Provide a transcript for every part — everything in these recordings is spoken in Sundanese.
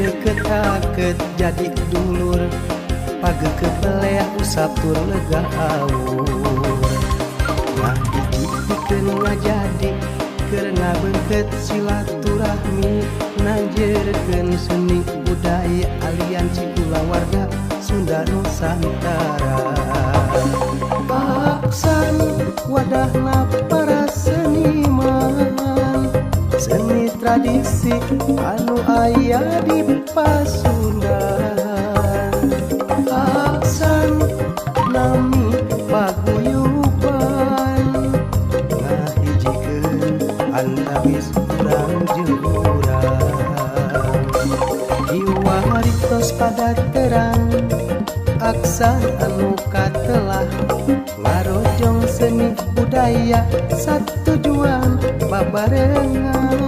deket haket jadi dulur pagekepelea usap tur lega awur. Ngahiji pikeun ngajadi keur ngabengket silaturahmi nanjeurkeun seni budaya aliansi kulawarga Sunda Nusantara. Aksan wadahna para seniman seni tradisi anu aya di Pasundan. Aksan nami paguyuban ngahijikeun antawis urang jeung urang. Jiwa hartos pada terang aksan anu katelah ngarojong seni budaya satujuan babarengan.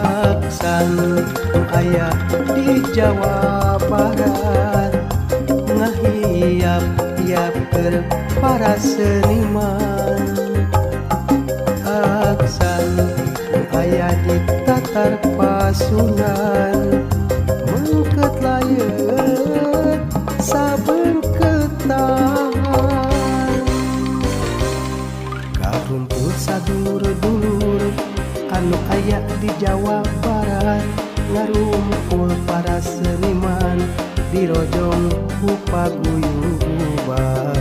Aksan aya di Jawa Barat ngahiap-hiap keur para seniman. Aksan aya di Tatar Pasundan mengket layeut saben ketahan. Karumpul sadulur-dulur anu aya di Jawa Barat ngarumpul para seniman dirojong ku paguyuban.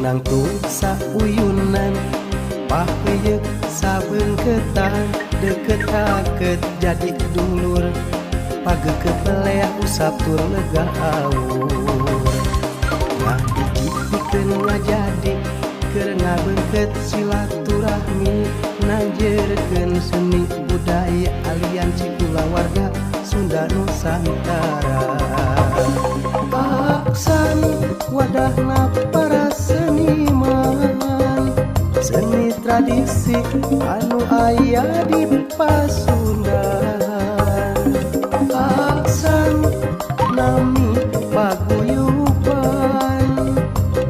Nangtung sauyunan paheuyeuk sabeungkeutan deket haket jadi dulur pagekepelea usap tur lega awur. Ngahiji pikeun ngajadi keur ngabengket silaturahmi nanjeurkeun seni budaya aliansi kulawarga Sunda Nusantara. Aksan wadahna para seniman seni tradisi anu aya di Pasundan. Aksan nami paguyuban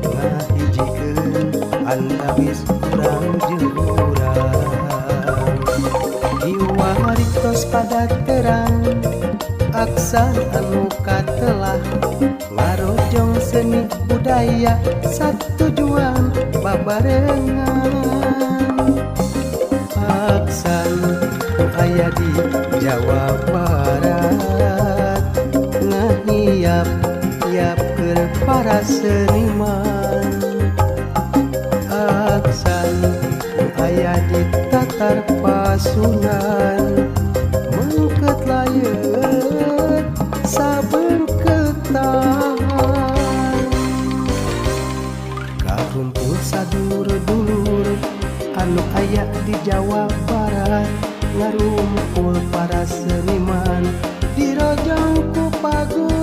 ngahijikeun antawis urang jeung urang. Jiwa hartos pada terang aksan anu katelah ngarojong seni budaya satujuan babarengan. Aksan aya di Jawa Barat ngahiap-hiap keur para seniman. Aksan aya di Tatar Pasundan mengket layeut saben ketahan. Karumpul sadulur-dulur anu aya di Jawa Barat ngarumpul para seniman dirojong ku paguyuban.